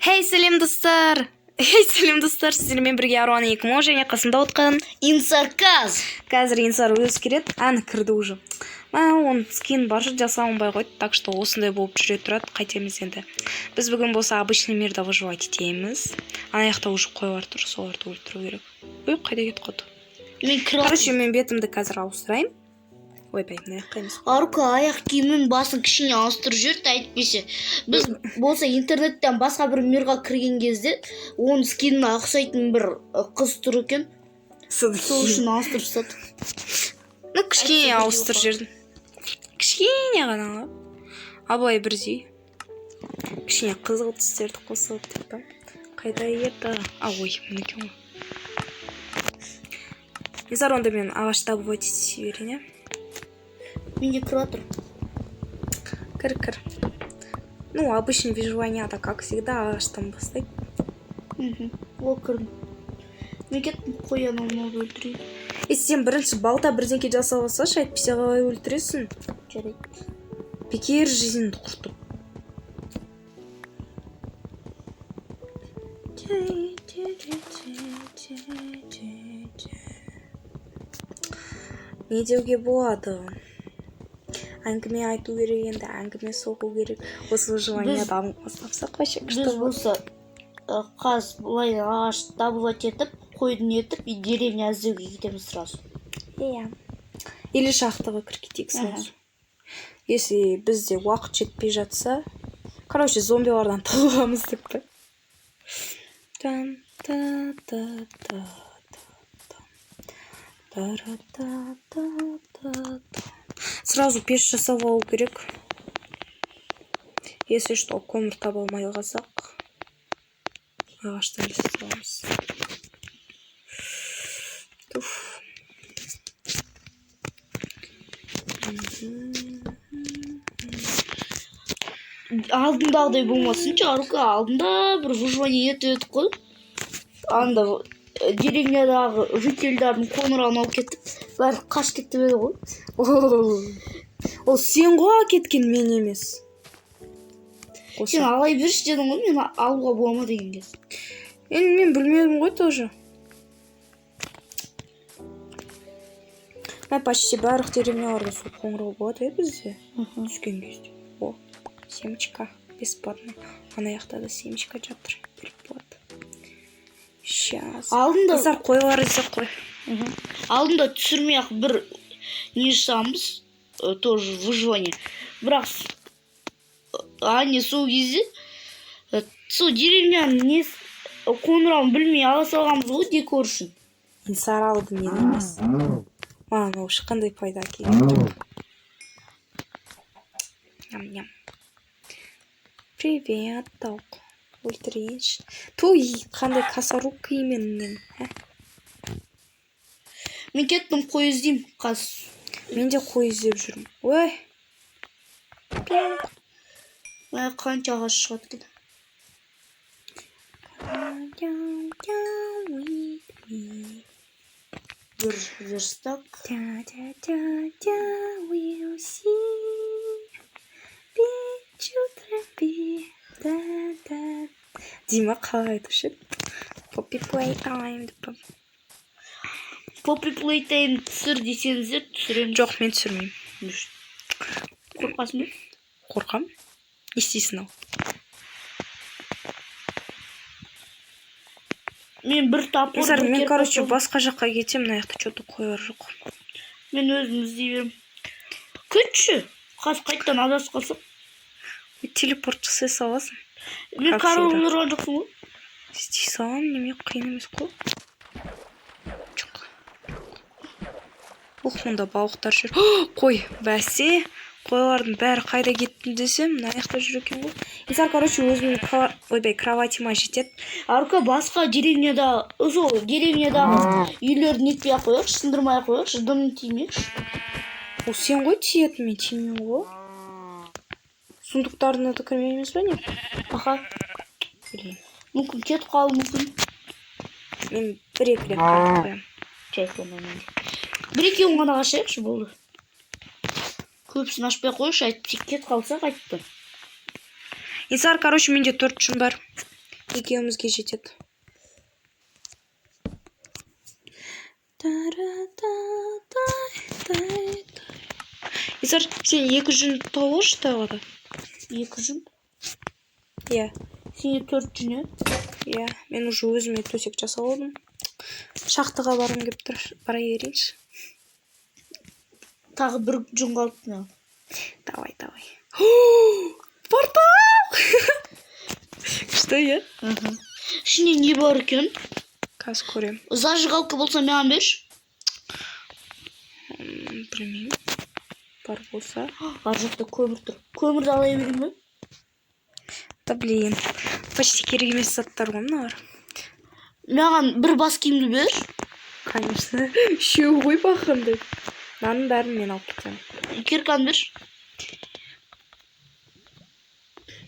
Хей, сәлем, достар! Хей, сәлем, достар! Сіздермен бірге Аруан 2000 және қасымда отқан Инсарказ. Қазір Инсар өзі келеді. Әні, кірді уже. Мә, оның скин бар, жасалынбай қойды, так что осындай болып жүре тұрады. Қайтеміз енді? Біз бүгін болса обычный мирда выживать етеміз. Ана жақта уже қойлар тұр, соларды өлтіру керек. Ой, қайда кетіп қалды? Мен кіріп. Короче, мен бетімді қазір ауыстырайын. Ойбай, мына жаққа емес. Арука аяқ киімін, басын кішкене ауыстырып жіберді, әйтпесе біз болса интернеттен басқа бір мирға кірген кезде оның скиніне ұқсайтын бір қыз тұр екен. Сол үшін ауыстырып тастады. Ну, кішкене Әйтпесе ауыстырып жібердім. Кішкене ғана ғой. А былай бірдей. Кішкене қызғылт түстерді қосып деп па. Қайда еді? А, ой, мінекей ғой. Низар, онда мен ағаш добывать ете берейін, иә? Мен де кіріп жатыр. Кір, кір. Ну, обычный выживание, как всегда, ағаштан бастайды. О, кірдім. Мен кеттім, қой, анау мынауды өлтірейін. Е, сен бірінші балта бірдеңке жасап алсашы, әйтпесе қалай өлтіресің? Жарайды. Бекер жизньді құртып. Не деуге болады? Әңгіме айту керек енді, әңгіме соғу керек. Осы выживанияда бастапсақ, вообще Біз күшті болады. болса қаз былай ағаш добывать етіп, қойды нетіп и деревня іздеуге кетеміз сразу. Иә. Или шахтаға кіріп кетейік Аха. сразу. Если бізде уақыт жетпей жатса, короче, зомбилардан тығыламыз деп па. Тан та та та та та та та та та та. Сразу пеш жасап алу керек. Если что, көмір таба алмай қалсақ, ағаштан жасай саламыз. Туф. Алдындағыдай болмасыншы, Арука. Алдында бір выживание етіп едік қой, анда деревнядағы жительдердің қоңырауын алып кетіп, бәрі қашып кетіп еді ғой. Ол сен ғой әкеткен, мен емес. Сен алай берші дедің ғой, мен алуға бола ма деген кез. Енді мен білмедім ғой тоже. Мә, почти барлық деревняларда сол қоңырау болады, иә, бізде түскен кезде. О, семечка бесплатный. Ана жақта да семечка жатыр, беріп болады сейчас. Алдында Қыздар, қойлар іздеп қой. Алдында түсірмей ақ бір не жасағанбыз, тоже выживание, бірақ а не, сол кезде сол деревняның несі, қоңырауын білмей ала салғанбыз ғой декор үшін. Инсар алды, мен емес. Маған ол ешқандай пайда әкелген жоқ. Ням ням. Привет, тауық, өлтірейінші. Туй, қандай косорукий мен мен, ә? Мен кеттім, қой іздеймін қазір. Мен де қой іздеп жүрмін. Ой. Пиу. Мә, қанша ағаш шығады екен. Down, down with me. Бір верстак. Da, da, da, da, we'll see. Be be. Da, da. Дима қалай айтушы еді? Poppy Playtime деп па? Poppy Playtime түсір десеңіздер, түсіреміз. Жоқ, мен түсірмеймін. Қорқасың ба? Қорқам. Не істейсің ал? Мен бір топор, Инсар, бір мен, кирка короче, салдым. басқа жаққа кетемін, мына жақта что-то қойлар жоқ. Мен өзім іздей беремін, күтші, қазір қайтадан адасып қалсам. Телепорт жасай саласың. Мен Как корова всегда. ұрған жоқпын ғой. Істей саламын, неме, қиын емес қой. Жоқ. Ух, мұнда балықтар жүр. Қой, бәсе. Қойлардың бәрі қайда кетті десем, мына жақта жүр екен ғой. Инсар, короче, өзімнің ойбай, кроватима жетеді. Арука, басқа деревняда, сол деревнядағы үйлерді нетпей ақ қояйықшы, сындырмай ақ қояйықшы, дым тимейікші. Ол сен ғой тиетін, мен тимеймін ғой. Сундуктарына да кірмейміз ба, не? Аха. Блин. Мүмкін, кетіп қалуы мүмкін. Мен бір екі рет қайтып қоямын. Жай, онда мен де бір екеуін ғана ашайықшы, болды, көбісін ашпай ақ қояйықшы, әйтпесе кетіп қалсақ қайтадан. Инсар, короче, менде төрт жүн бар. Екеумізге жетеді. Исар, сен 2 жүн тауып алшы тағы да. 2 жүн? Иә. Сенде 4 жүн, иә? Иә, мен уже өзіме төсек жасап алдым. Шахтаға барғым келіп тұр, бара берейінші. Тағы 1 жүн қалыпты маған. Давай, давай. Портал! Күшті, иә? Ішінде не бар екен? Қазір көремін. Зажигалка болса маған берші. Білмеймін. Бар болса. Ар жақта көмір тұр. Көмірді ала берейін бе? Да блин. Почти керек емес заттар ғой мыналар. Маған бір бас киімді бер. Конечно. Үшеуі ғой бақынды. Мынаның бәрін мен алып кетемін. Кирканы берші.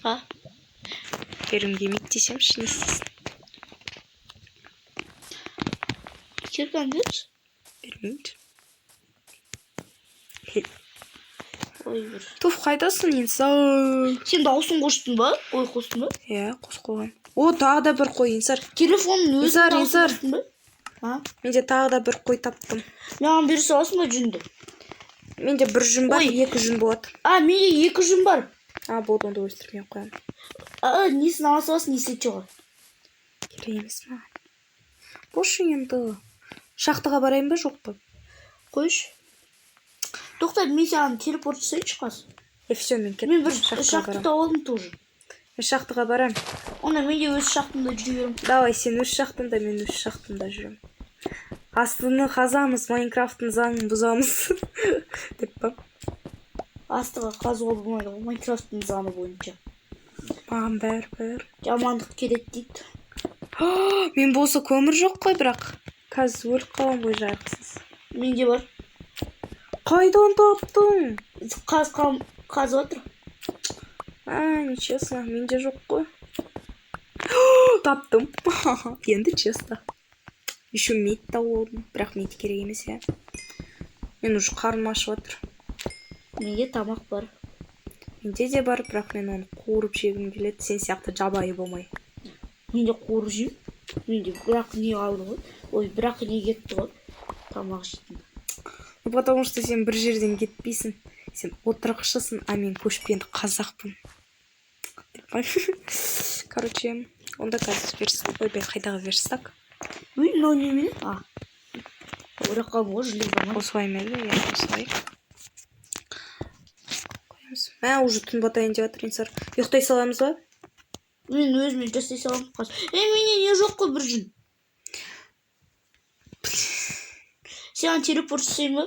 А? Бергім келмейді десемші, не істейсің? Кирканы берші. Бермейді. Ой, бір. Туф, қайдасың, Инсар? Сен дауысын қостың ба? Ой, қостың ба? Иә, қосып қойған. О, тағы да бір қой, Инсар. Телефонның өзінің Инсар, дауысын Инсар. қостың ба? А? Менде тағы да бір қой таптым. Маған бере саласың ба жүнді? Менде бір жүн бар, Ой. 2 жүн болады. А, менде 2 жүн бар. А, болды, онда өстірмей ақ қоямын. А, несін ала саласың, несі жоқ. Керек емес маған. Бошы енді. Шахтаға барайын ба, жоқ па? Қойшы. Тоқта, мен саған телепорт жасайыншы қазір. Е, все, мен кеттім. Мен бір Шахтаға шахта барамын. тауып алдым тоже. Мен шахтаға барамын. Онда мен де өз шахтамда жүре беремін. Давай, сен өз шахтаңда, мен өз шахтамда жүремін. Астыны қазамыз, Майнкрафттың заңын бұзамыз. Деп па? Астыға қазуға болмайды ғой, Майнкрафттың заңы бойынша. Маған бәрібір. Жамандық келеді дейді. Мен болса көмір жоқ қой, бірақ. Қазір өліп қаламын ғой жарықсыз. Менде бар. Қайдан таптың? Қазып жатыр. А, нечестно, менде жоқ қой. Таптым. Енді честно. Еще медь тауып алдым. Бірақ медь керек емес, иә. Мен уже қарным ашып жатыр. Менде тамақ бар. Менде де бар, бірақ мен оны қуырып жегім келеді. Сен сияқты жабайы болмай. Мен де қуырып жеймін. Менде бірақ не қалды ғой. Ой, бірақ не кетті ғой. Тамақ жейтін. Ну, потому что сен бір жерден кетпейсің. Сен отырықшысың, а мен көшпенді қазақпын. Короче, онда қазір верстак. Ойбай, қайдағы верстак? Ой, мынау немене? А. Ойлап қалдым ғой, железо ма? Осылай ма еді? Иә, осылай. Қоямыз. Мә, уже түн батайын деп жатыр, Инсар. Ұйықтай саламыз ба? Мен өзіме жасай саламын қазір. Е, менде не жоқ қой бір жүн. Саған телепорт жасайын ба?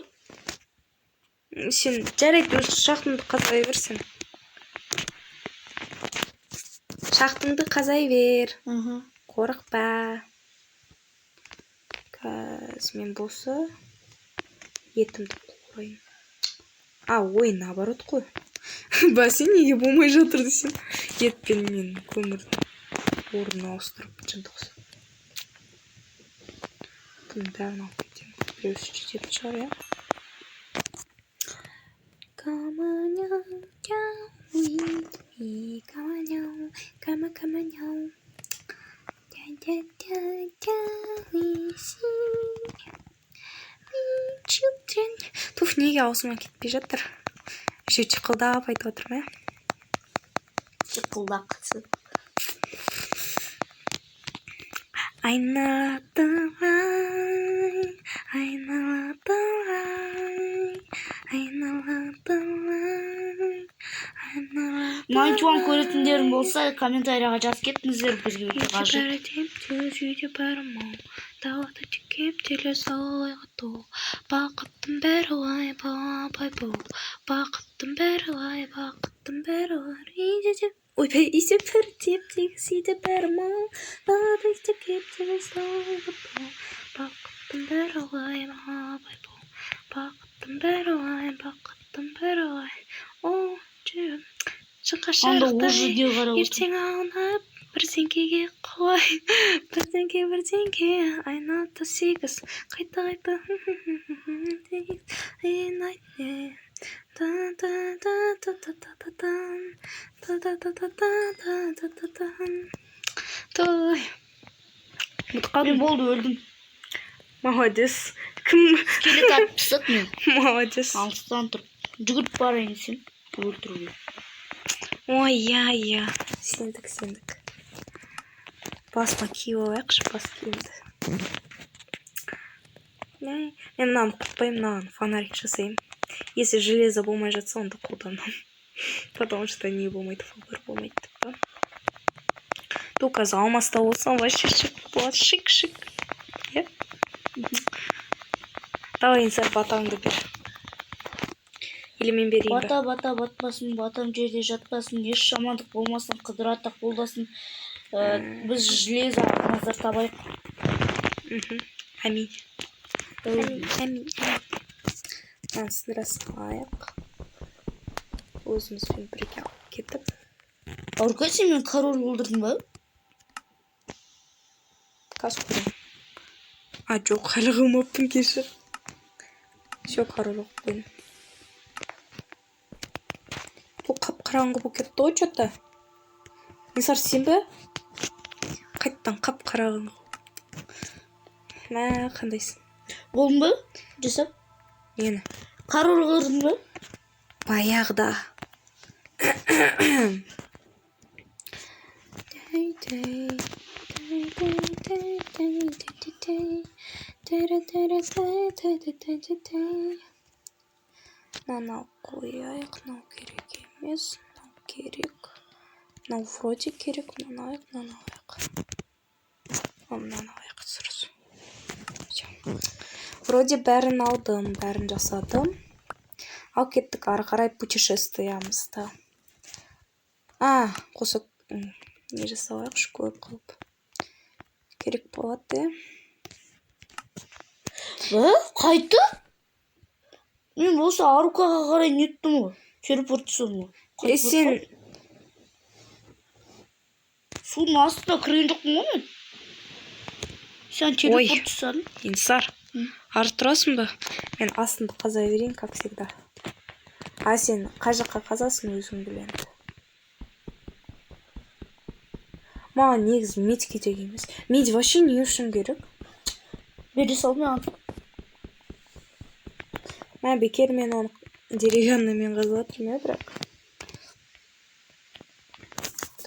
Сен жарайды, өз шахтыңды қазай бер сен. Шахтыңды қазай бер. Қорықпа. Қазір мен болса етімді қуырайын. А, ой, наоборот қой. Бәсе неге болмай жатыр десем. Етпен мен көмірдің орнын ауыстырып жындықсы. Бұның бәрін алып кетемін. Біреусі жететін шығар, иә? Come on now, with me, come on now, come on, come on now. Da, da, da, da, we see, we children. Туф, неге аузыма кетпей жатыр? Еще чықылдап айтып отырмын, иә? Чықылдақ. Айналатылай, айналатылай, айналатылай, айналатылай. Майнкрафт көретіндерің болса, комментарияға жазып кетіңіздер, бізге өте қажет. Бақыттың бәрі лай, бай бол. Бақыттың бәрі лай, бақыттың бәрі лай. Ойбай, үйде бәрі теп-тегіс, үйде бәрі мол. Далада теп-тегіс, бақыттың бәрі лай, бай бол. Бақыттың бәрі лай, бақыттың бәрі лай. О, жүрем. Шыңға Анда шарықтай. уже қарап отырмын. Ертең аунап бірдеңкеге құлай. Бірдеңке, бірдеңке, айналды сегіз. Қайта, қайта. Та та та та та та та та та та та та та та та та. Ұмытып Мен қалдым. болды, өлдім. Молодец. Кім? Скелет атып тастады мен. Молодец. Алыстан тұрып. Жүгіріп барайын десем, өлтіруге. Ой, иә, иә. Сендік, сендік. Басыма киіп алайықшы бас киімді. Мен мынаны құртпаймын, мынаған фонарик жасаймын. Если железо болмай жатса, онда қолданамын. Потому что не болмайды, фабер болмайды деп па. Только қазір алмаста болсам, вообще шик болады. Шик-шик. Иә? Давай, Инсар, батаңды бер. Или мен берейін бе? Бата, бата, батпасын, батам жерде жатпасын, еш жамандық болмасын, қыдыр ата қолдасын. Біз железо алмаздар табайық. Әмин. Әмин, әмин, әмин. Мынаны сындыра салайық. Өзімізбен бірге алып кетіп. Арка, сен мен король өлтірдің ба? Қазір көремін. А, жоқ, әлі қылмаппын, кешір. Все, король қойып қойдым. Бұл қап-қараңғы болып кетті ғой, че-то. Инсар, сен бе? Қайттан қап-қараңғы. Мә, қандайсың? Болдың ба? Жасап? Нені? Король қылдың ба? Баяғыда. Мынаны қояйық, мынау керек емес, мынау керек. Мынау вроде керек, мынаны алайық, мынаны алайық. Мынаны алайық сразу. Всё. Вроде бәрін алдым, бәрін жасадым. Ал кеттік ары қарай путешествиямызды. А, қосып не жасап алайықшы, көп қылып. Керек болады, Ба? Қайта? Мен осы Арукаға қарай неттім ғой. Телепорт жасадым ғой. Е, сен Судың астына кірген жоқпын ғой мен. Сен телепорт жасадың. Инсар, ары тұрасың ба? Мен астымды қаза берейін, как всегда. А сен қай жаққа қазасың, өзің біл енді. Маған негізі медь керек емес. Медь вообще не үшін керек? Бере сал маған. Мә, бекер мен оны деревянныймен қазып жатырмын, иә, бірақ.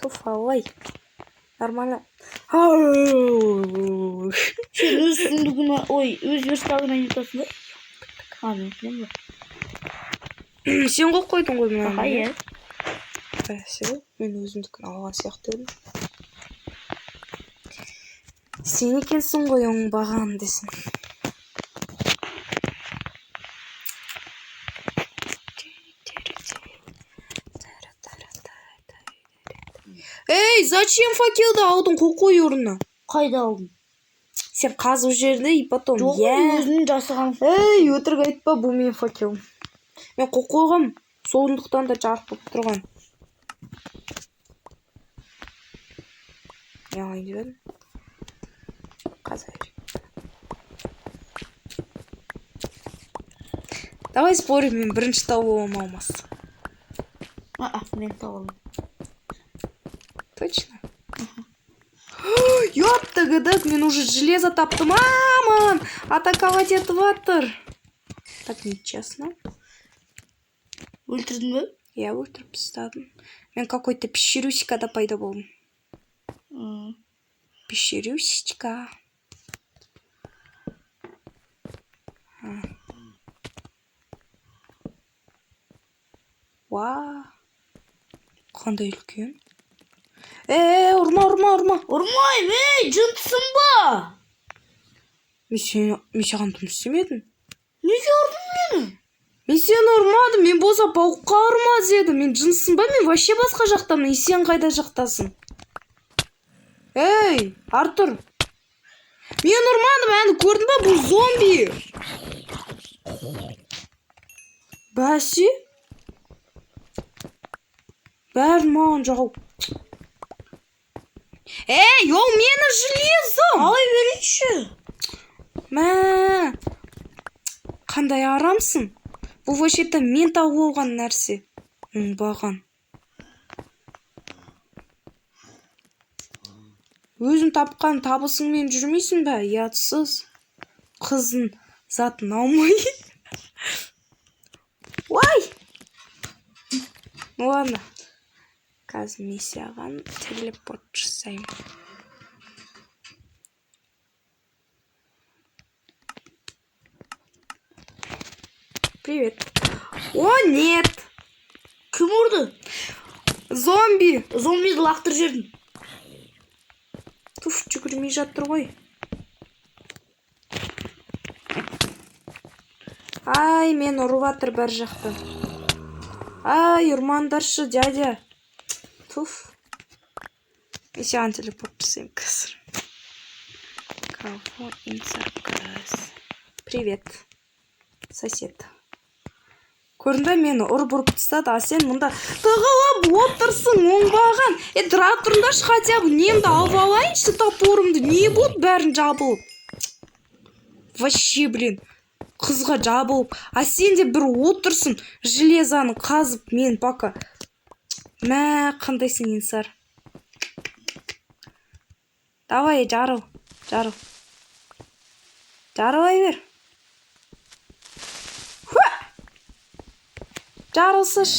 Туфалай. Нормально. Ау! Сен өз сундугына, ой, өз верстагына нетасың ба? А, мен білемін ба? Сен қойып қойдың ғой мынаны. Аха, иә. Бәсе, мен өзімдікін алған сияқты едім. Сен екенсің ғой оңбаған десін. Эй, зачем факелді алдың? Қой, қой орнына. Қайда алдың? Сен қазып жіберді и потом Жоқ, иә. мен өзімнің жасаған. Ей, өтірік айтпа, бұл менің факелім. Мен қойып қойғам, сондықтан да жарық болып тұрған. Не алайын деп едім? Қаза бер. Давай спорим, мен бірінші тауып аламын алмас. А, мен тауып алдым. Точно? Ёптагыдык, мен уже железо таптым. Маман, атаковать етіп жатыр. Так нечестно. Өлтірдің бе? Я өлтіріп тастадым. Мен какой-то пещерюсикада пайда болдым. Пещерюсечка. Уа. Қандай үлкен. Ұрма, ұрма, ұрма. Ұрмаймын, ей, жындысың ба? Мен саған дым істемедім. Неге ұрдың мені? Мен сені ұрмадым, мен болса пауыққа ұрма дедім. Мен жынсың ба? Мен вообще басқа жақтамын. И сен қайда жақтасың? Ей, Артур. Мен ұрмадым, әні көрдің ба? Бұл зомби. Бәсе? Бәрін маған жауып. Ей, ол мені железом! Алай берейінші. Мә, қандай арамсың? Бұл вообще-то мен тауып алған нәрсе. Оңбаған. Өзің тапқан табысыңмен жүрмейсің бе, ұятсыз? Қыздың затын алмай. Ой! Ну ладно. Қазір мен саған телепорт жасаймын. Привет. О, нет! Кім ұрды? Зомби! Зомбиді лақтырып жібердім. Туф, жүгірмей жатыр ғой. Ай, мен ұрып жатыр бір жақтан. Ай, ұрмаңдаршы, дядя. Туф. Мен саған телепорт жасаймын қазір. Кого инсаркас? Привет, сосед. Көрдің бе, мені ұрып ұрып тастады, а сен мұнда тығылып отырсың, оңбаған. Е, тұра тұрыңдаршы, хотя бы немді алып алайыншы, топорымды. Не болды бәрін жабылып? Вообще, блин, қызға жабылып. А сен де бір отырсың, железаны қазып, мен пока. Мә, қандайсың, Инсар. Давай, жарыл, жарыл. Жарылай бер. Хуа! Жарылсыш.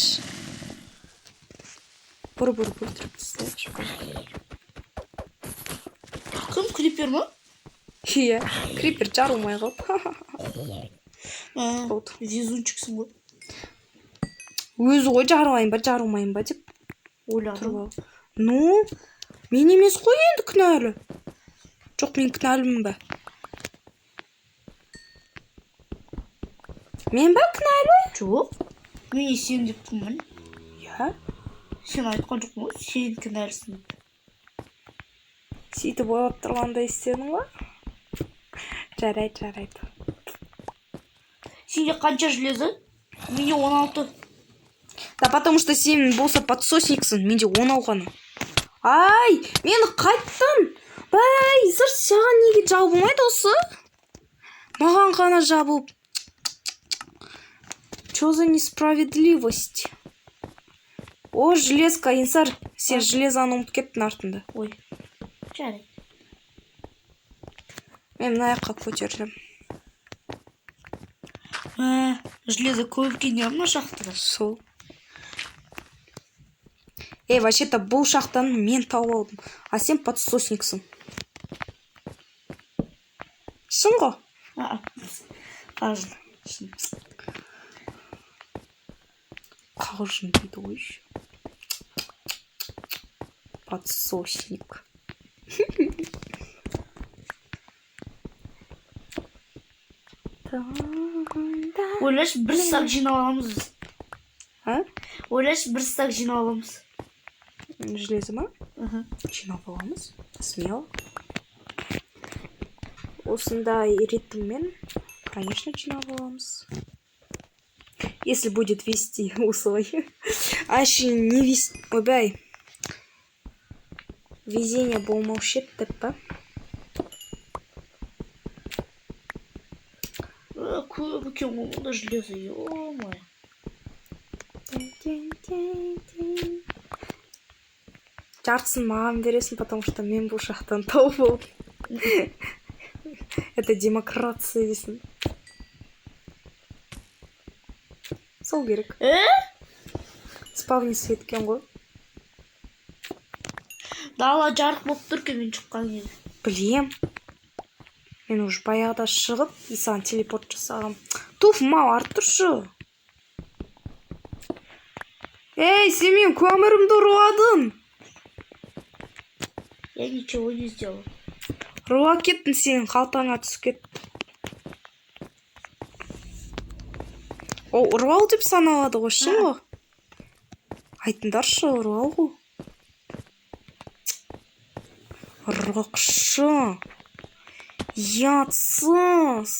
Бұр-бұр өлтіріп тастайыншы. Кім, крипер ма? Иә, крипер жарылмай қалды. А, Болды. Везунчиксің ғой. Өзі ғой жарылайын ба, жарылмайын ба деп Ойладым. тұрып алып. Ну, мен емес қой енді кінәлі. Жоқ, мен кінәлімін ба? Мен ба кінәлі? Жоқ. Мен не сен деп тұрмын. Иә. Сен айтқан жоқпын ғой, сен кінәлісің деп. Сөйтіп ойлап тұрғандай істедің ғой. Жарайды, жарайды. Сенде қанша железо? Менде 16. Да потому что сен болса подсосниксің, менде 10 алғаны. Ай, мені қайттың. Бай, сыр саған неге жабылмайды осы? Маған ғана жабылып. Чё за несправедливость? О, железка, Инсар, сен железаны ұмытып кеттің артында. Ой. Жарайды. Мен мына жаққа көтерілемін. Мә, железо көп екен иә мына шахтада. Сол. Ей, вообще-то бұл шахтаны мен тауып алдым. А сен подсосниксің. Шын ғой? А, қалжың. Шын. Қалжың дейді ғой еще. Подсосник. Ойлашы, бір стак жинап аламыз біз. А? Ойлашы, бір стак жинап аламыз. Железо ма? Мхм. Жинап аламыз. Смело. Осындай ритммен, конечно, жинап аламыз. Если будет вести осылай. А еще не вести. Ойбай. Везение болмаушы еді деп па? Көп екен ғой мұнда железо, ё-моё. Жартысын маған бересің, потому что мен бұл жақтан тауып алдым. Это демократия дейсің. Сол керек. Э? Спавнис еткен ғой. Дала жарық болып тұр екен мен шыққан кезде. Білем. Мен уже баяғыда шығып, и саған телепорт жасағам. Туф, мау, артып тұршы. Эй, сен менің көмірімді ұрладың. Я ничего не сделал. Ұрлап кеттің, сенің қалтаңа түсіп кетті. Ол ұрлау деп саналады ғой, шын ғой. Айтыңдаршы, ұрлау ғой. Ұрлықшы. Ұятсыз.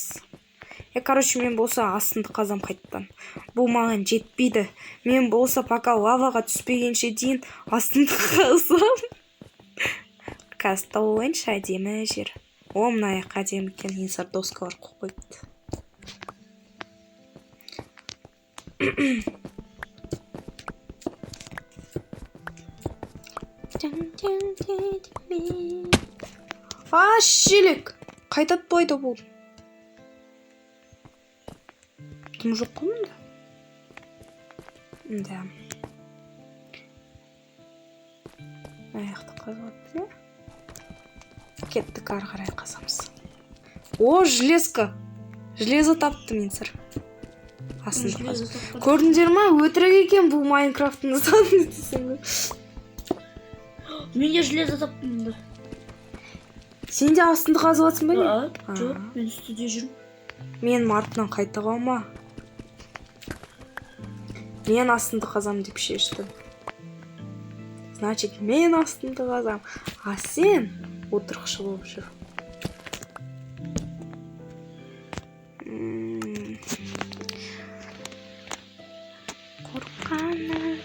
Короче, мен болса астынды қазам қайттан. Бұл маған жетпейді. Мен болса пока лаваға түспегенше дейін астынды қазам. Қазір тауып алайыншы әдемі жер. О, мына жаққа әдемі екен. Инсар доскалар қойып қойыпты. А, шелек! Қайта пайда болды. Дым жоқ қой мұнда. Да. Аяқты қазып алыппын, иә? Кеттік, ары қарай қазамыз. О, железка! Железо таптым мен, сір. Астында Железо қазып. тапқан. Көрдіңдер ма? Өтірік екен бұл Майнкрафттың нысаны десең ғой. Мен де железо таптым да. Сен де астында қазып жатсың ба не? А, жоқ, мен үстіде жүрмін. Мен артынан қайта қалма. Мен астында қазамын деп шештім. Значит, мен астында қазамын. А сен отырықшы болып жүр. Қорқанымыз.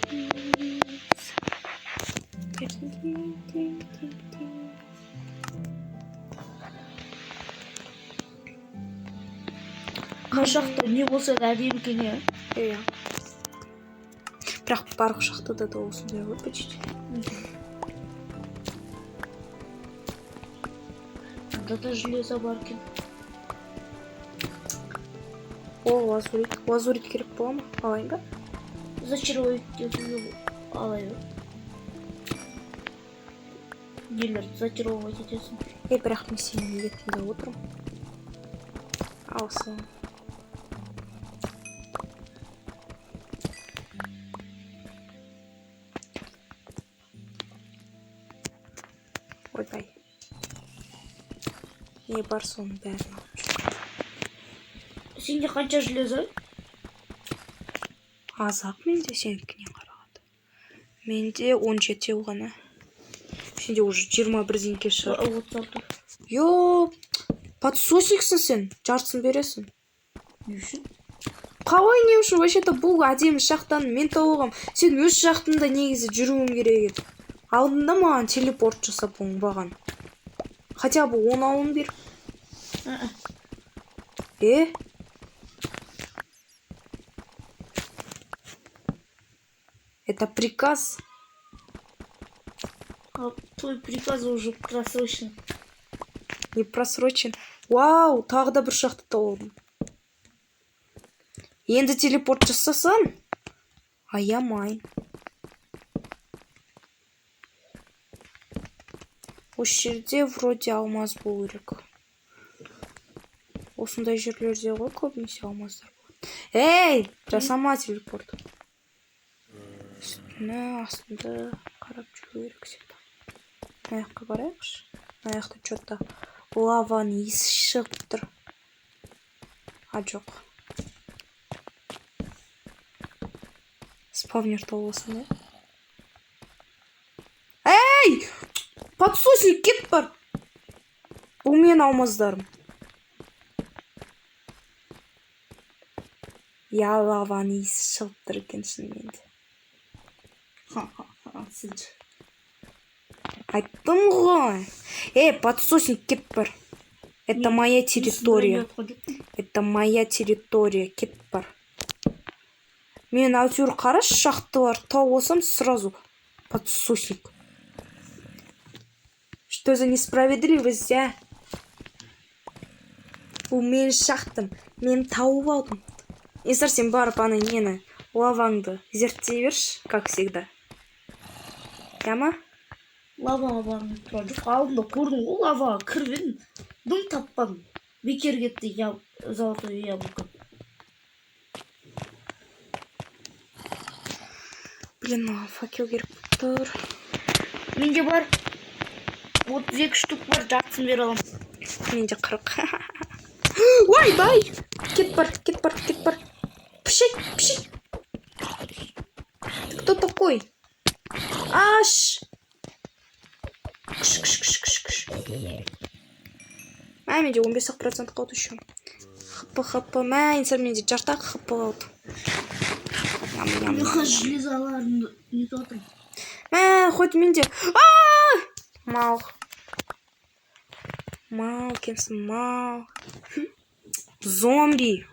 Мына жақта не болса да әдемі екен, иә. Иә. Бірақ барлық шахтада да осындай ғой почти. Мында да железо бар екен. О, лазурит. Лазурит керек бола ма? Алайын ба? Зачаровать етуге алайын. Нелер зачаровывать етесің. Ей, бірақ мен сені неге тыңдап отырмын? Алсын. Ойбай. Не бар соның бәрін алып жүр. Сенде қанша железо? Аз-ақ менде сенікінен қарағанда. Менде 17 ғана. Сенде уже 20 бірдеңке шығар. 36. Йоп, подсосниксің сен, жартысын бересің. Не үшін? Қалай не үшін? Вообще-то бұл әдемі шахтаны мен тауып алғам. Сен өз шахтыңда негізі жүруің керек еді. Алдында маған телепорт жасап оңбаған. Хотя бы он алуын бер. Е? Это приказ. А твой приказ уже просрочен. Не просрочен. Вау, тағы да бір шахта тауып алдым. Енді телепорт жасасаң, аямай. Осы жерде вроде алмаз болу керек. Осындай жерлерде ғой көбінесе алмаздар болады. Эй, жасама телепорт. Үстіне, астында қарап жүру керек всегда. Мына жаққа барайықшы. Мына жақта чё-то лаваның иісі шығып тұр. А, жоқ. Спавнер тауып алсам, иә? Эй! Подсосник, кет бар! Бұл менің алмаздарым. Я, лаваның иісі шығып тұр екен шынымен де. Ха-ха-ха, сіз. Айттым ғой. Эй, подсосник, кет бар. Это моя территория. Это моя территория, кет бар. Мен әйтеуір қарашы, шахталар тауып алсам сразу подсосник. Что за несправедливость, а? Бұл менің шахтам. Мен тауып алдым. Еңсар, сен барып ана нені, лаваңды зерттей берші, как всегда. Я ма? Лаваға барғым тура жоқ. Алдында көрдің ғой, лаваға кіріп едім. Дым таппадым. Бекер кетті золотое яблоко. Блин, маған факел керек болып тұр. Менде бар. 32 штук бар, жартысын бере аламын. Менде 40. Ойбай! Кет бар, кет бар, кет бар. Пшик, пшик. Ты кто такой? Аш! Кш, кш, кш, кш, кш. Мә, менде он бес ақ процент қалды еще. Хп, хп, мә, Еңсар, менде жарты ақ хп қалды. Ням, ням, Мен ням. қазір железоларымды нетіп жатырмын. Мә, хоть менде. А! Мал. Мал, кемсің, мал. Зомби.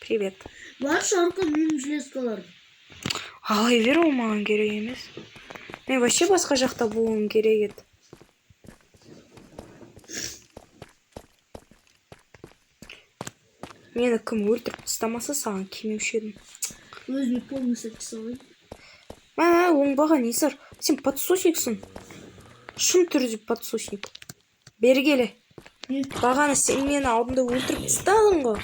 Привет. Баршы, Арка, менің железкаларым. Ала бер, ол маған керек емес. Мен вообще басқа жақта болуым керек еді. Мені кім өлтіріп тастамаса, саған келмеуші едім. Өзіме полный сет жасап. Мә, оңбаған Исар, сен подсосниксің. Шын түрде подсосник. Бері келе. Не? Бағана сен мені алдында өлтіріп тастадың ғой.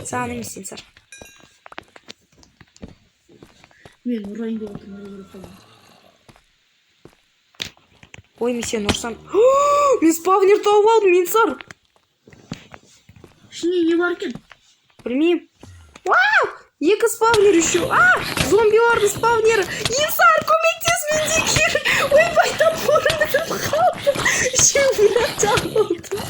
Саған емес, Ensар. Мен ұрайын деп отырмын, өліп қалдым. Ой, мен сені ұрсам. Мен спавнер тауып алдым, Ensар. Ішінде не бар екен? Білмеймін. Вау! Екі спавнер еще. А! Зомбилардың спавнері. Ensар, көмектес, менде кир. Ойбай, топорымды қалды. Үшеуін жабылды.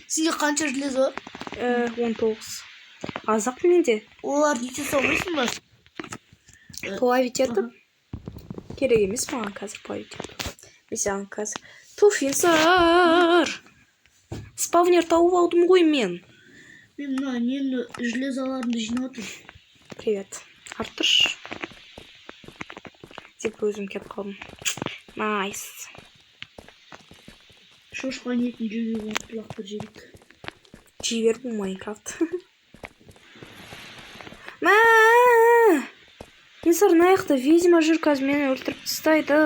Сенде қанша железо бар? 19. Азақ менде. Оларды нете салмайсың ба? Плавить етіп. Керек емес маған қазір плавить ету. Мен саған қазір. Туф, Ensар! Спавнер тауып алдым ғой мен. Мен мына нені, железоларымды жинап отырмын. Привет. Артырш. Деп өзім кетіп қалдым. Nice. Шошқан етін жеуге болады, лақтырып жедік. Жей бер, бұл Майнкрафт. Мә! Ensар, мына жақта ведьма жүр, қазір мені өлтіріп тастайды.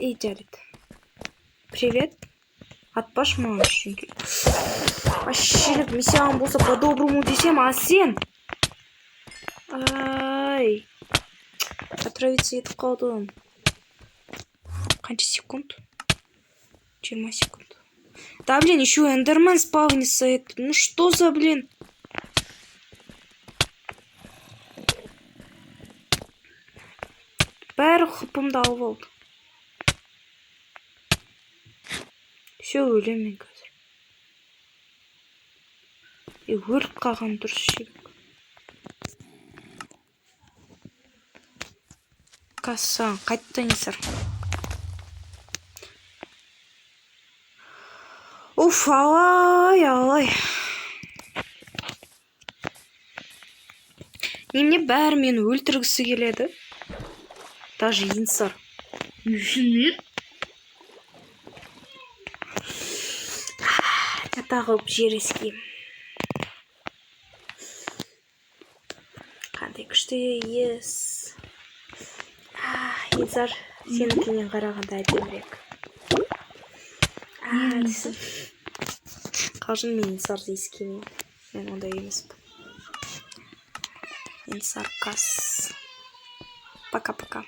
Ей, жарайды. Привет. Атпашы маған ештеңке. Вообще, мен саған болса по-доброму десем, а сен? Ай. Отравиться етіп қалдым. Қанша секунд? 20 секунд. Да, блин, еще эндермен спавнится. Это, ну что за, блин? Бәрі хпымды алып алды. Все, өлемін мен қазір. Е, өліп қалған дұрыс шелек. Кассан, қайтадан Ensар. Уф, алай, алай. Немене бәрі мені өлтіргісі келеді? Даже Ensар. Не үшін мен? Тағы жер иіскеймін. Қандай күшті иіс. Ensар, сенікінен қарағанда әдемірек. Десем. Қалжың, мен Ensарды иіскемеймін. Мен ондай емеспін. Ensар кас. Пока-пока.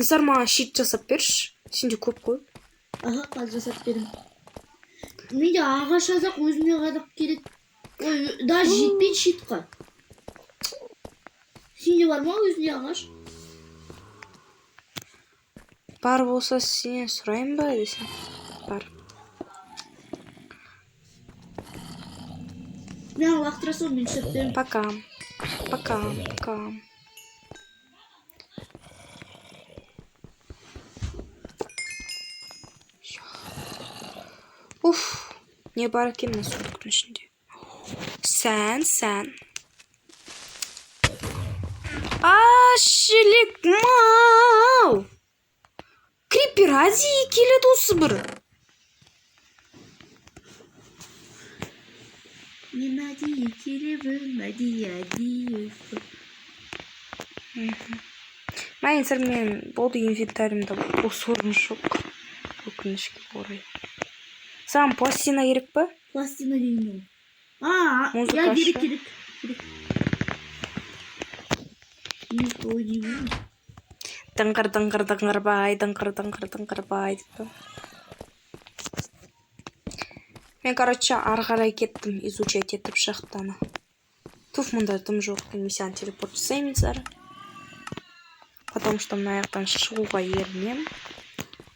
Ensар, маған щит жасап берші. Сенде көп қой. Аха, қазір жасап беремін. Менде ағаш азақ, өзіме қазақ керек. Ой, даже жетпейді щитқа. Сенде бар ма өзінде ағаш? Бар болса сенен сұрайын ба десем. Бар. Мен лақтыра саламын, мен жасап беремін. Пока. Пока, пока. Уф, не бар екен мына сундуктың ішінде? Сән, сән. А, шелек мау! Крипер әдейі келеді осы бір. Мен әдейі келемін, әдейі, әдейі. Мә, Ensар, мен болды, инвентарімда бос орын жоқ. Өкінішке орай. Саған пластина керек па? Пластина деген не ол? А, Музыка я керек, шы. керек, керек. Музыка ойнаймын. Дыңғыр, дыңғыр, дыңғыр бай, дыңғыр, дыңғыр, дыңғыр бай деп па. Мен, короче, ары қарай кеттім изучать етіп шахтаны. Туф, мұнда дым жоқ. Мен саған телепорт жасаймын, Ensар. Потому что мына жақтан шығуға ерінемін.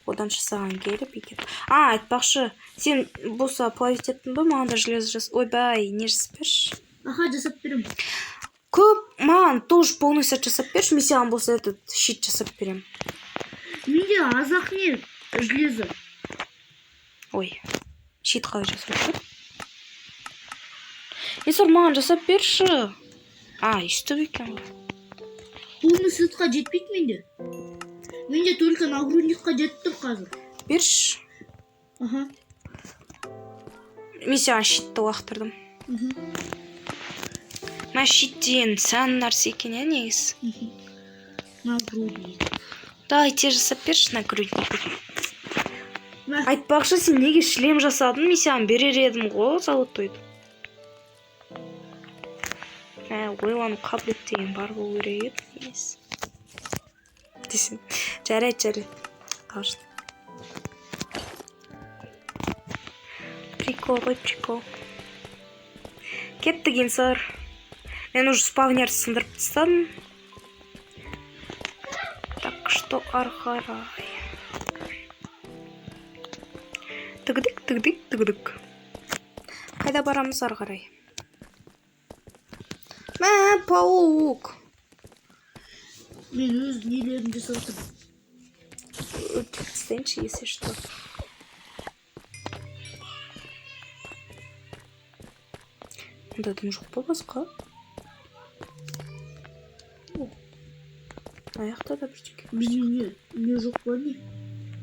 Одан саған келіп екен. А, айтпақшы, сен болса плавить еттің бе? Маған да железо жас. Ойбай, не жасап берші. Аха, жасап беремін. Көп Маған тоже полный сет жасап берші, мен саған болса этот щит жасап беремін. Менде аз-ақ не железо. Ой, щит қалай жасалады? Еңсар, маған жасап берші. А, өйстіп екен ғой. Полный сетқа жетпейді менде. Менде только нагрудникқа жетіп тұр қазір. Берші. Аха. Мен саған щитті лақтырдым. Мгм. Мына щит деген сән нәрсе екен, иә, негізі. Мгм. Нагрудник. Давай, тез жасап берші нагрудник. Мә. Айтпақшы, сен неге шлем жасадың? Мен саған берер едім ғой золотойды. Мә, ойлану қабілет деген бар болу керек еді негізі. Десең. Жарайды, жарайды. Қалжың. Прикол ғой, прикол. Кеттік, Еңсар. Мен уже спавнер сындырып тастадым. Так что ары қарай. Тігдік, тігдік, тігдік. Қайда барамыз ары қарай? Мә, паук. Мен өз нелерімді жасап отырмын. Өлтіріп тастайыншы, если что. Мұнда дым жоқ па басқа? О, аяқта да бірдеңе. Менде не жоқ па не?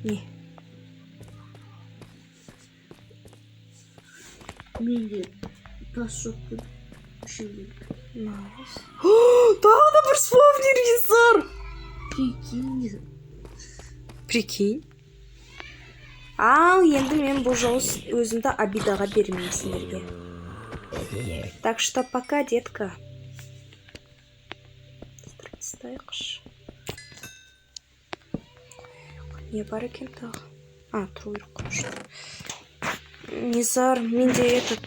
Не? Менде тас жоқ қой. Үшеу керек. Найс. Тағы да бір спавнер, Еңсар! Прикинь. Прикинь. Ал енді мен бұл жолы өзімді обидаға бермеймін сендерге. Так что пока, детка. Тастайықшы. Не бар екен тағы? А, тұру керек қой. Низар, менде этот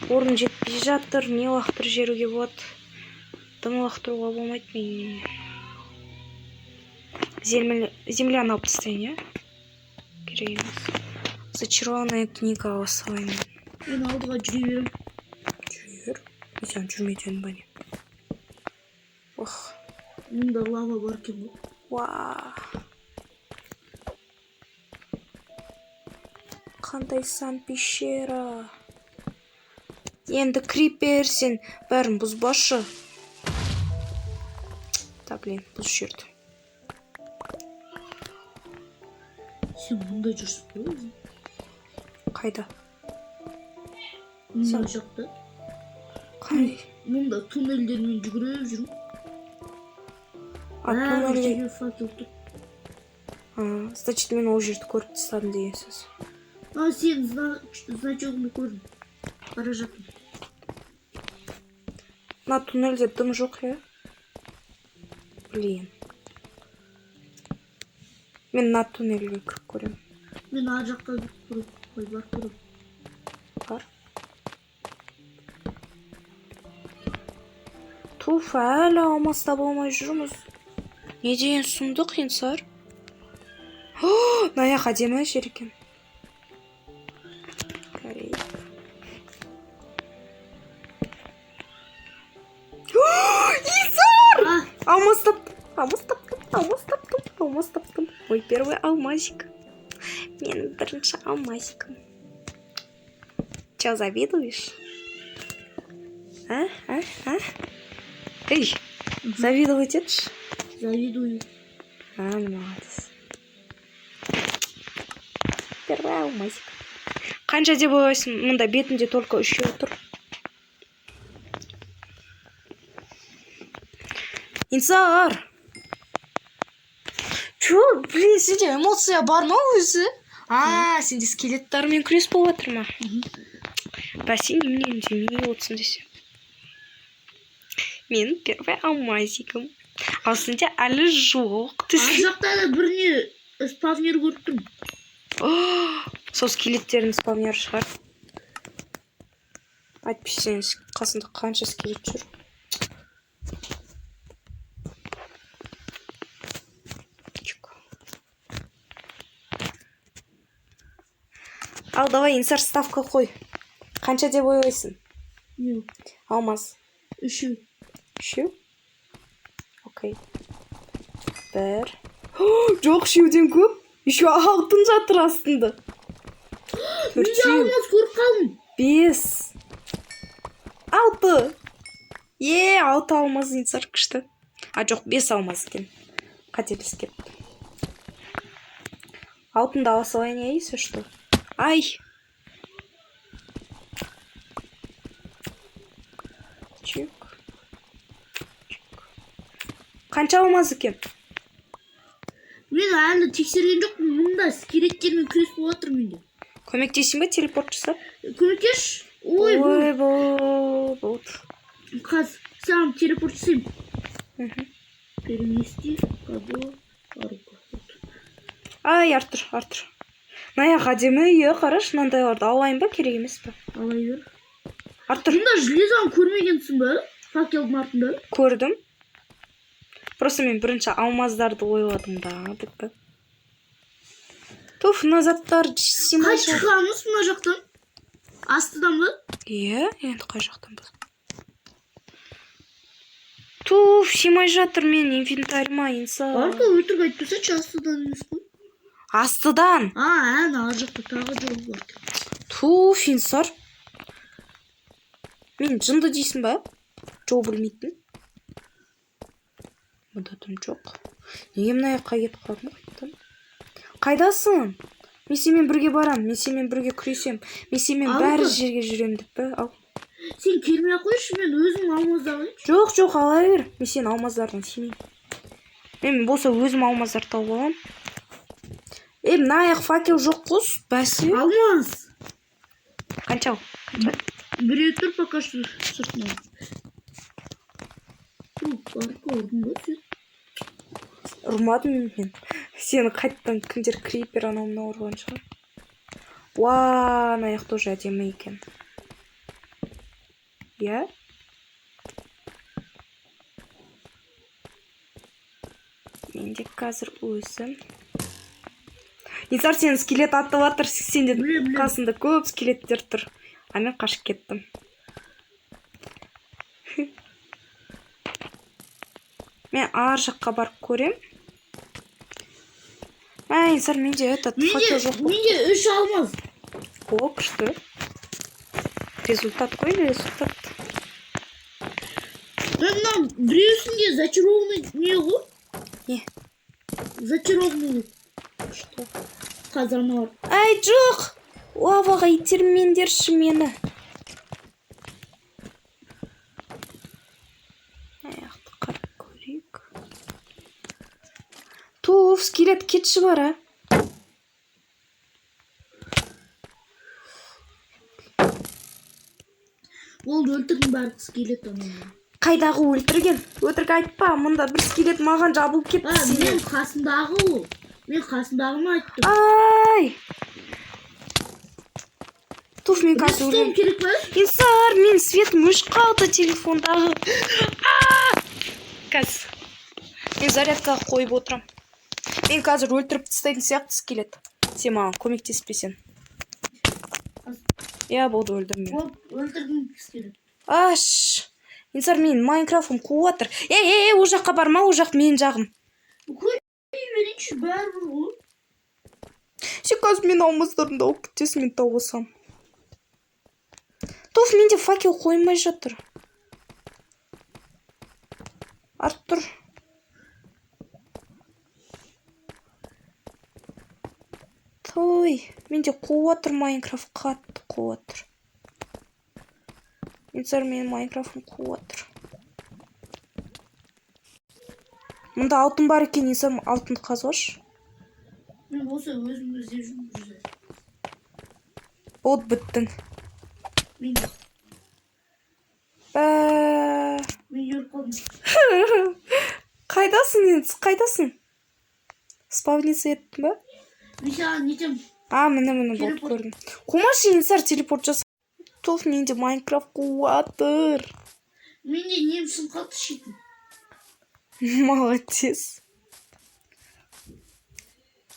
орын жетпей жатыр, не лақтырып жіберуге болады? Дым лақтыруға болмайды мен. Земляны алып тастайын, иә? Керек емес. Зачарованная книга ала салайын. Мен алдыға жүре беремін. Жүр. Мен саған жүрме дедім ба не? Ох. Мұнда лава бар екен ғой. Уа. Қандай сан пещера. Енді крипер, сен бәрін бұзбашы. Да, блин, бұзып жіберді. Сен мұнда жүрсің ғой өзің? Қайда? Мына Сен- жақта. Қандай? Мұнда туннельдермен жүгіріп жүрмін. А, Бәрі туннельде- жерге факел тұр. А, значит, мен ол жерді көріп тастадым деген сөз. А, сен значогыңды көрдім. Бара жатырмын. Мына туннельде дым жоқ, иә? Блин. Мен мына туннельге кіріп көремін. Мен ар жаққа кіріп көремін. Ой, барып көремін. Бар. Туф, әлі алмас таба алмай жүрміз. Не деген сұмдық, Еңсар? Мына жақ әдемі жер екен. Көрейік. Еңсар! А! Алмас таптым, алмас таптым, алмас таптым, алмас таптым. Мой первый алмазик. Менің бірінші алмазикім. Чё, завидуешь? А? А? А? Эй, завидовать етші? Завидую. А, ну, молодец. Первый алмазик. Қанша деп ойлайсың? Мұнда бетінде только үшеу тұр. Инсар! Чё, блин, сенде эмоция бар ма өзі? А, сенде скелеттармен күрес болып жатыр ма? Бәсе, немене үндемей отырсың десе. Менің первый алмазикім. Ал сенде әлі жоқ. Ар жақта да бір не спавнер көріп тұрмын. Сол скелеттердің спавнері шығар. Әйтпесе сенің қасында қанша скелет жүр. Чик. Ал давай, Инсар, ставка қой. Қанша деп ойлайсың? Не? Алмаз. Үшеу. Үшеу. Окей. Бір. Жоқ, үшеуден көп. Еще алтын жатыр астында. Менде Төртеу. алмаз көріп қалдым. Бес. Алты. Е, алты алмаз, Инсар, күшті. А, жоқ, бес алмаз екен. Қателесіп кеттім. Алтынды ала салайын, иә, если что. Ай. Чик. Чик. Қанша алмаз екен? Мен әлі тексерген жоқпын. Мұнда скелеттермен күрес болып жатыр менде. Көмектесейін ба телепорт жасап? Көмектесші. Ой, бұл Ой, болды. Қазір саған телепорт жасаймын. Перенести кого руку. Ай, Артур, Артур. Мына жақ әдемі үй, қарашы, мынандайларды алайын ба, керек емес па? Ала бер. Артур, Мұнда железоны көрмегенсің ба? Факелдің артында. Көрдім. Просто мен бірінші алмаздарды ойладым да, бітті. Туф, мына заттар сыймай Қай шығамыз мына жақтан? Астыдан ба? Иә, енді қай жақтан біз? Туф, сыймай жатыр мен инвентарьыма, Инса. Арка, өтірік айтпасайшы, астыдан емес қой. Астыдан. А, ән ар жақта тағы жол бар. Туф, Инсар. Мен жынды дейсің ба? Жол білмейтін. Мұнда дым жоқ. Неге мына жаққа кетіп қалдым қайтадан? Қайдасың? Мен сенімен бірге барам, мен сенімен бірге күресем, мен сенімен Алды. бәрі жерге жүремін деп пе? Ал. Сен келмей ақ қойшы, мен өзім алмаз алайыншы. Жоқ, жоқ, ала бер. Мен сенің алмаздардан сыймаймын. Мен болса өзім алмаздар тауып аламын. Е, мына аяқ факел жоқ қой, бәсе. Алмаз. Қанша? Біреу тұр пока что сыртынан. Арка, ұрдың ба сен? Ұрмадым мен. Сені қайтадан кімдер, крипер, анау мынау ұрған шығар. Уа, ана аяқ тоже әдемі екен. Иә? Менде қазір өзім. Инсар, сені скелет атып жатыр, сенде Білем, білем. қасында көп скелеттер тұр. А мен қашып кеттім. Мен ар жаққа барып көрем. Ай, Инсар, менде этот Менде, факел жоқ қой. менде үш алмаз. О, күшті. Результат қой, результат. Мен мына біреусінде зачарованный не ғой? Не? Зачарованный. Что? Қазір аналар. Ай, жоқ! Лаваға итермеңдерші мені. Аяқты қарап көрейік. Туф, скелет, кетші бар, а? Болды, өлтірдің барлық скелет ананы. Қайдағы өлтірген? Өтірік айтпа, мұнда бір скелет маған жабылып кетті А, сенен. мен қасындағы ол. Мен қасындағыны айттым. Ай! Туф, мен қазір Redstone өлемін. керек па? Инсар, мен светім өшіп қалды телефондағы. А! Қазір. Мен зарядкаға қойып отырам. Мен қазір өлтіріп тастайтын сияқты скелет. Сен маған көмектеспесең. Иә, болды, өлдім мен. Болды, өлтірдім скелет. Аш! Инсар, мен Майнкрафтым қуып жатыр. Ей, ей, ей, ол жаққа барма, ол жақ менің жағым. Көре берейінші, бәрібір ғой. Сен қазір менің алмаздарымды алып кетесің, мен тауып алсам. Туф, менде факел қоймай жатыр. Артур. Той, менде қуып жатыр Майнкрафт, қатты қуып жатыр. Инсар, менің Майнкрафтым қуып жатыр. Мұнда алтын бар екен, Инсар, алтынды қазып алшы. Мен болса өзім іздеп жүрмін бұл жерде. Болды, біттің. Мен Бә. мен өліп қалдым. Қайдасың енді? Қайдасың? Спавниться еттің ба? Мен саған нетем. А, міне, міне, болды, Телепорт. көрдім. Қумашы, Инсар, телепорт жаса. Туф, менде Майнкрафт қуып жатыр. Менде нем сынып қалды, щитім. Молодец.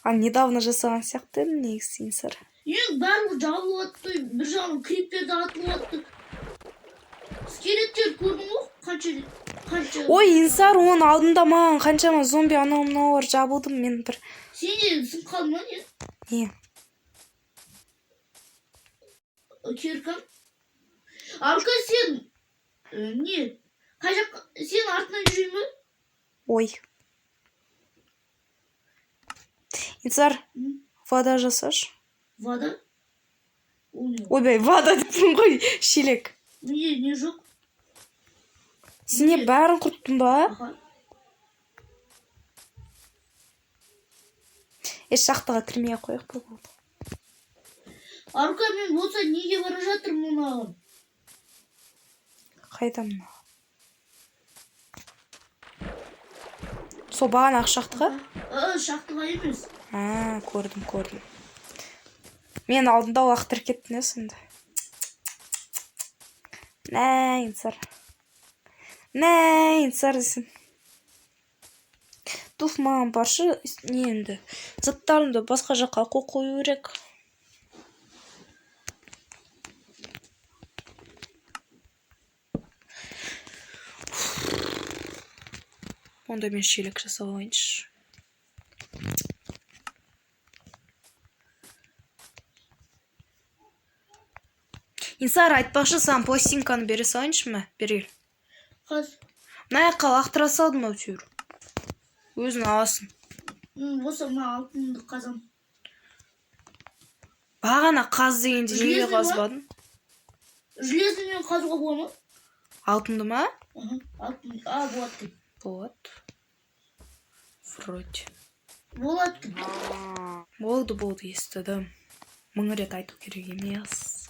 А недавно жасаған сияқты едім негізі, Инсар. Ең барлығы жабылып жатты, бір жағынан криптер де атылып жатты. Скелеттер көрдің ғой қанша. Қанша? Ой, Инсар, оның алдында маған қаншама зомби, анау мынаулар жабылдым мен бір. Сен де сынып қалдың ба, не? Не? Киркаң? Арка, сен не? Қай жаққа? Сен артынан жүрейін ба? Ой. Инсар, М? вода жасашы. Вода? Ол не? Ойбай, вода деппін ғой, шелек. Менде не жоқ? Сен не, бәрін құрттың ба? Аха. Е, шахтаға кірмей ақ қояйық па, болды. Арка, мен болса неге бара жатырмын мынаған? Қайда мына? Сол бағанағы шахтаға? Шахтаға емес. А, көрдім, көрдім. Мен алдында лақтырып кеттің, иә, сонда. Мә, Инсар. Мә, Инсар десең. Туф, маған баршы, не енді. Заттарымды басқа жаққа қойып қою керек. Онда мен шелек жасап алайыншы. Инсар, айтпақшы, саған пластинканы бере салайыншы, мә, бері кел. Қаз. Мына жаққа лақтыра салдым әйтеуір. Өзің аласың. Болса мына алтынды қазам. Бағана қаз дегенде неге Железный ма? қазбадың? Железныймен қазуға бола ма? Алтынды ма? Аха, алтын. А, болады екен. Болады. Вроде. Болады екен. Болды, болды, естідім. Мың рет айту керек емес.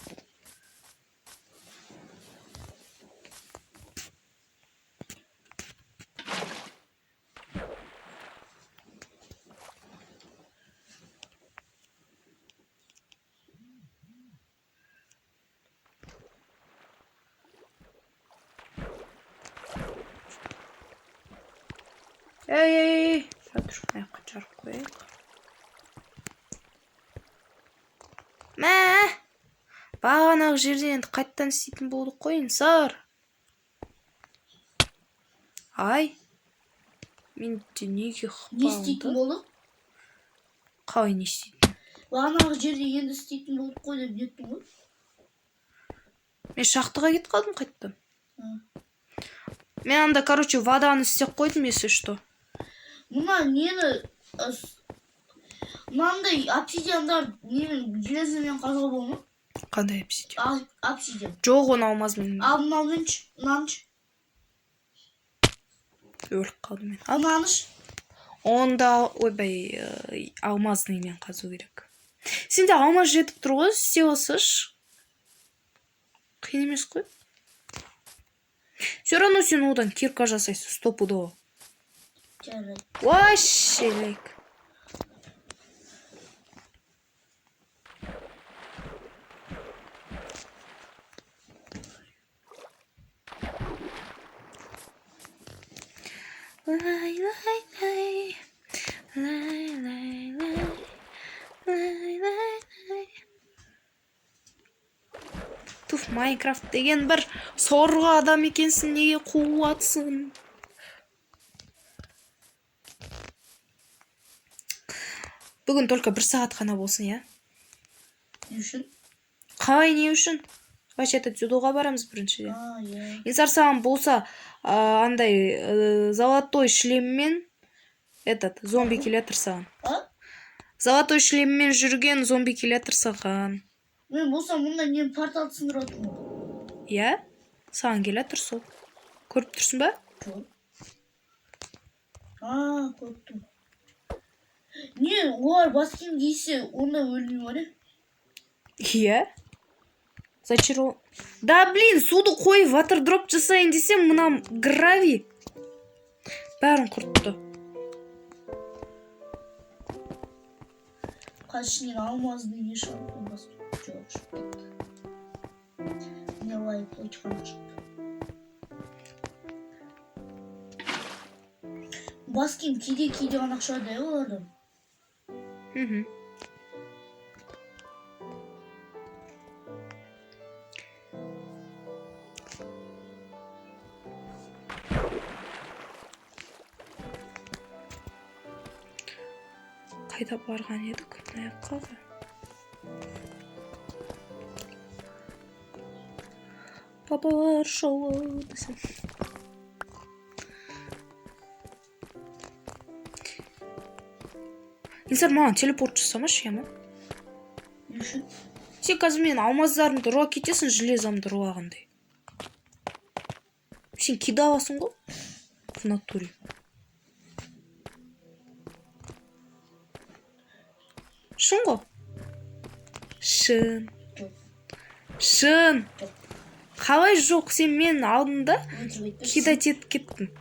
Ей, ей, ей, тұра тұр, мына жаққа жарып қояйық. Мә, бағанағы жерде енді қайтадан істейтін болдық қой, Инсар. Ай, менде неге Не істейтін хпалынды? болдық? Қалай не істейтін? Бағанағы жерде енді істейтін болдық қой деп неттің ғой. Мен шахтаға кетіп қалдым қайтадан. Ы. Мен анда, короче, воданы істеп қойдым, если что. Мына нені мынандай обсидиандар немен, железомен қазуға бола ма? Қандай обсидиан? Обсидиан. Жоқ, оны алмазбен. Ал мынауменші, мынанышы. Өліп қалдым мен. Ал Мынанышы. онда, ойбай, алмазныймен қазу керек. Сенде алмаз жетіп тұр ғой, істеп алсайшы. Қиын емес қой. Все равно сен одан кирка жасайсың, стопудово. Жарайды. Ой, шелек. Лай, лай, лай. Лай, лай, лай. Лай, лай, лай. Туф, Майнкрафт деген бір сорғы адам екенсің, неге қуатсың? Бүгін только бір сағат қана болсын, иә? Не үшін? Қалай не үшін? Вообще-то дзюдоға барамыз біріншіден. А, иә. Инсар, саған болса, андай золотой шлеммен этот зомби келе жатыр саған. А? Золотой шлеммен жүрген зомби келе жатыр саған. Мен болсам мында не портал сындырып жатырмын. Иә? Саған келе жатыр сол. Көріп тұрсың ба? Жоқ. А, көріп тұрмын. Не, олар бас киім кисе, онда өлмей ма, не? Иә. Зачаров... Да блин, суды қойып ватердроп жасайын десем, мына грави бәрін құртты. Қазір ішінен алмазды не шығады бас. Жоқ, шығып кетті. Гнилая плоть қана шықты. Бас киім кейде-кейде ғана шығады, иә, олардан. Мхм. Қайда барған едік? Мына жаққа ғой. Бабалар жолы десем. Инсар, маған телепорт жасамашы, иә ма? Не үшін? Сен қазір менің алмаздарымды ұрлап кетесің, железомды ұрлағандай. Сен кидаласың ғой в натуре. Шын ғой? Шын. Жоқ. Шын. Жоқ. Қалай жоқ? Сен менің алдымда Өтірік айтпашы. кидать етіп кеттің.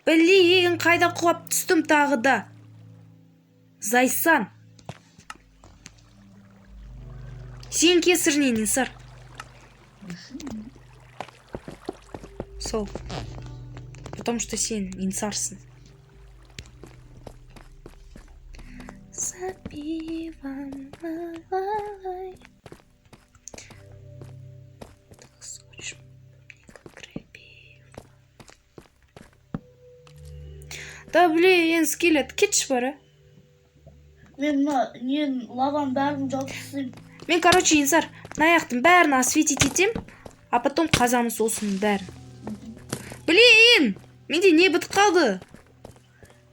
Блин, қайда құлап түстім тағы да. Зайсан. Сен кесірінен, Инсар. Сол. Потому что сен инсарсың. Запивам ай. Так скоришь мне, как крапива. Да блин, скелет, кетші бар, а? Мен мына ненің лаваның бәрін жауып тастаймын. Мен, короче, Инсар, мына аяқтың бәрін осветить етем, а потом қазамыз осының бәрін. Блин, менде не бітіп қалды?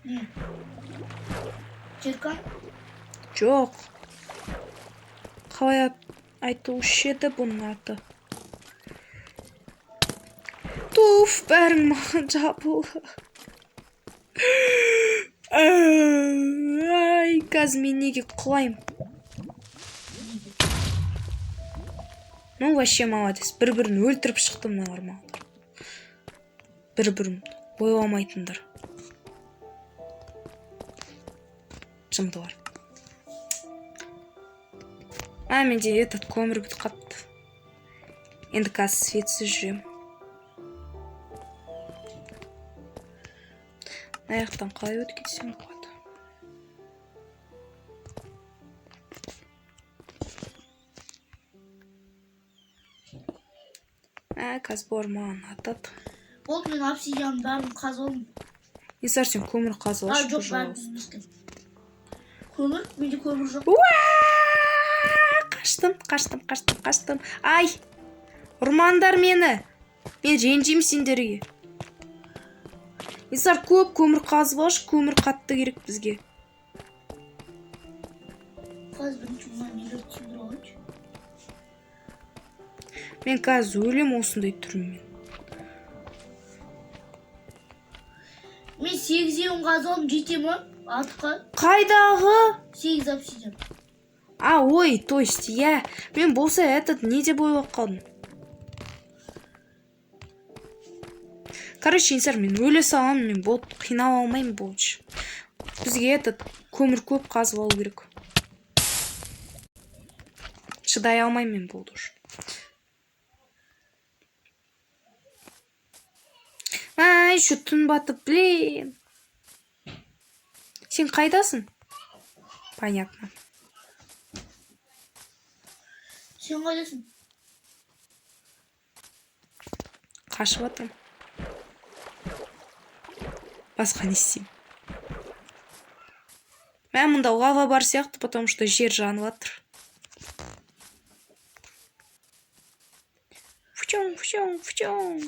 Не? Кирка? Жоқ. Қалай айтушы еді бұның аты? Туф, бәрің маған жабыл. Ай, қазір мен неге құлаймын? Ну, вообще молодец. Бір-бірін өлтіріп шықты мыналар малдар. Бір-бірін ойламайтындар. Жындылар. А, менде этот көмір бітіп қапты. Енді қазір светсіз жүремін. Мына жақтан қалай өтіп кетсем болады? Ә, қазір бұлар маған атады. Болды, мен обсидианның бәрін қазып алдым. Инсар, сен көмір қазып А, алшы, жоқ, бәрін пожалуйста. емес екен. Көмір? Менде көмір жоқ. Уа! Қаштым, қаштым, қаштым, қаштым. Ай! Ұрмаңдар мені. Мен ренжимін сендерге. Инсар, көп көмір қазып алшы, көмір қатты керек бізге. Қазір бірінші мына нелерді түсіндіріп алайыншы. Мен қазір өлем осындай түріммен. Мен сегізеуін қазып алдым, жете ма? Атқа. Қайдағы? 8 обсидиан. А, ой, то есть я. Мен болса этот не деп ойлап қалдым. Короче, Инсар, мен өле саламын, мен болды, қинала алмаймын больше. Бізге этот көмір көп қазып алу керек. Шыдай алмаймын мен болды уже. А, еще түн батып, блин. Сен қайдасың? Понятно. Сен қайдасың? Қашып жатырмын. Басқа не істеймін? Мә, мұнда лава бар сияқты, потому что жер жанып жатыр. Фучон, фучон, фучон.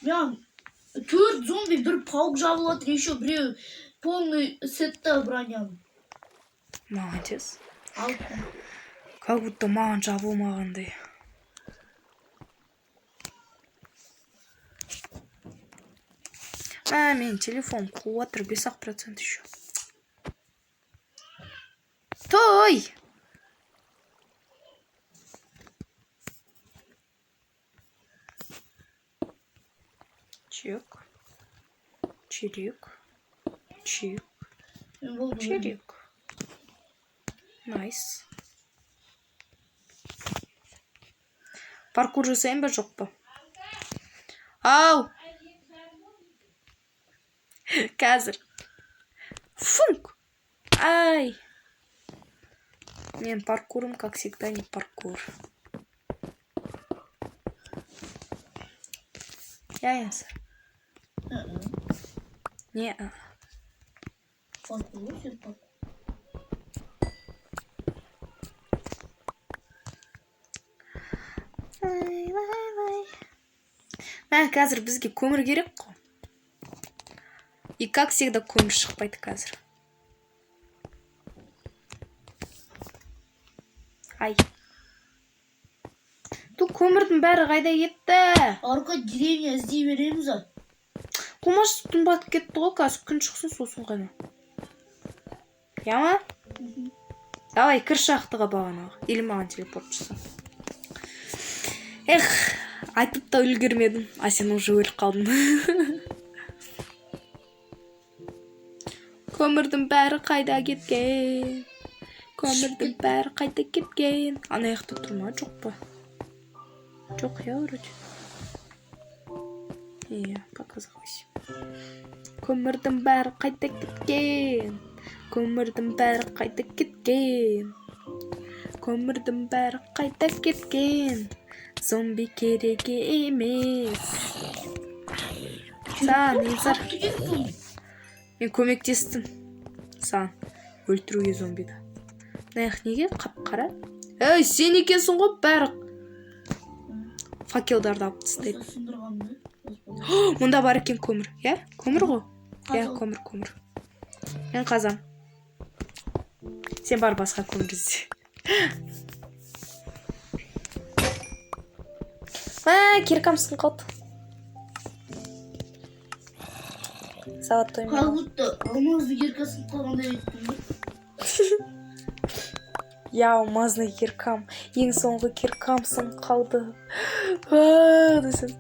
Маған 4 зомби, бір паук жабылып жатыр, еще біреу полный сетта броняны. Молодец. Алып. Как будто маған жабылмағандай. А, менің телефон қуып жатыр, бес ақ процент еще. Той! Чек. Чирик. Чик. Мен болдым. Чирик. Найс. Паркур жасайын ба, жоқ па? Ау! Қазір. Функ! Ай! Мен паркурым, как всегда, не паркур. Иә, Еңсар? Не? А? Паркур ғой сен, паркур. Лай, лай, лай. Мә, қазір бізге көмір керек қой. И как всегда көмір шықпайды қазір. Ай. Ту, көмірдің бәрі қайда кетті? Арқа деревня іздей береміз а. Қумаш, түн батып кетті ғой, қазір күн шықсын, сосын ғана. Иә ма? Давай, кір шахтаға бағанағы. Или маған телепорт жаса. Эх, айтып та үлгермедім. А сен уже өліп қалдың. Көмірдің бәрі қайда кеткен? Көмірдің бәрі қайда кеткен? Ана жақта тұр ма, жоқ па? Жоқ, иә, вроде. Иә, показалось. Көмірдің бәрі қайда кеткен? Көмірдің бәрі қайда кеткен? Көмірдің бәрі қайда кеткен? Зомби керек емес. Саған, Еңсар. Қатты кетті. Мен көмектестім саған өлтіруге зомбиді. Мына жақ неге қап-қара? Ей, сен екенсің ғой, бәрі факелдарды алып тастайды. Сындырған да. Мұнда бар екен көмір, иә? Көмір ғой? Иә, Қазан. көмір, көмір. Мен қазам. Сен бар, басқа көмір ізде. Мә, киркам сынып қалды. Золотой Как будто алмазды кирка сынып қалғандай айттың ғой. Я, алмазный киркам. Ең соңғы киркам сынып қалды. Аа, десең.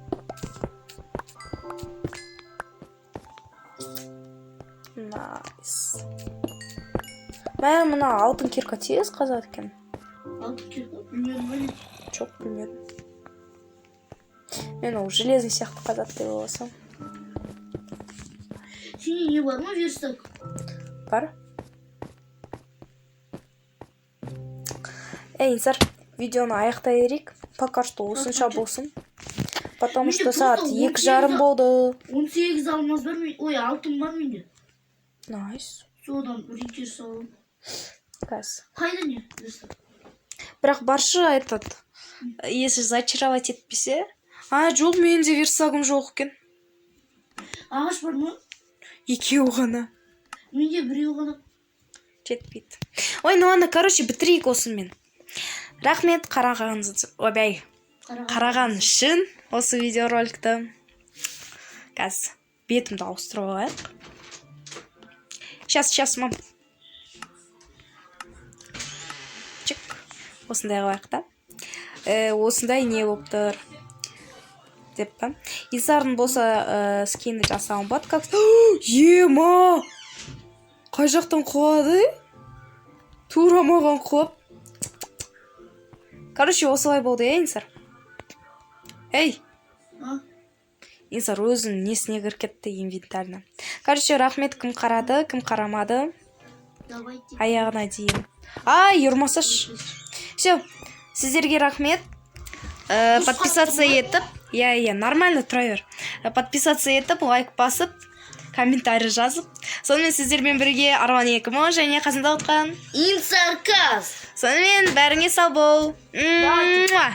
Найс. Мә, мына алтын кирка тез қазады екен. Алтын кирка білмедім ғой. Жоқ, білмедім. Мен ол железный сияқты қазады деп ойласам. Сенде не бар ма, верстак? Бар. Ей, Инсар, видеоны аяқтай берейік. Пока что осынша болсын. Потому Менде что сағат просто 2:30 болды. 18 алмаз бар мен, ой, алтын бар менде. Найс. Содан бірінші саламын. Қазір. Қайда не верстак? Бірақ баршы этот, если зачаровать етпесе. А, жоқ, менің де верстагым жоқ екен. Ағаш бар ма? Екеуі ғана. Менде біреу ғана. Жетпейді. Ой, ну ладно, короче, бітірейік осымен. Рахмет қарағаныңыз, ойбай, Қараған. қараған үшін осы видеороликті. Қазір бетімді ауыстырып алайық. Сейчас, сейчас, мам. Чик. Осындай қылайық та. Осындай не болып тұр деп па. Инсардың болса скинді жасауым болады. Как ема! Қай жақтан құлады? Тура маған құлап. Короче, осылай болды, иә, Инсар? Ей! А? Инсар өзінің несіне кіріп кетті, инвентарына. Короче, рахмет, кім қарады, кім қарамады. Давайте. Аяғына дейін. Ай, ұрмасашы. Все, сіздерге рахмет. Подписаться етіп, иә, иә, нормально тұра бер. Подписаться етіп, лайк басып, комментарий жазып. Сонымен сіздермен бірге Арман Екімов және қасында отқан Инсаркас. Сонымен бәріңе сау бол. Давайте. Муа.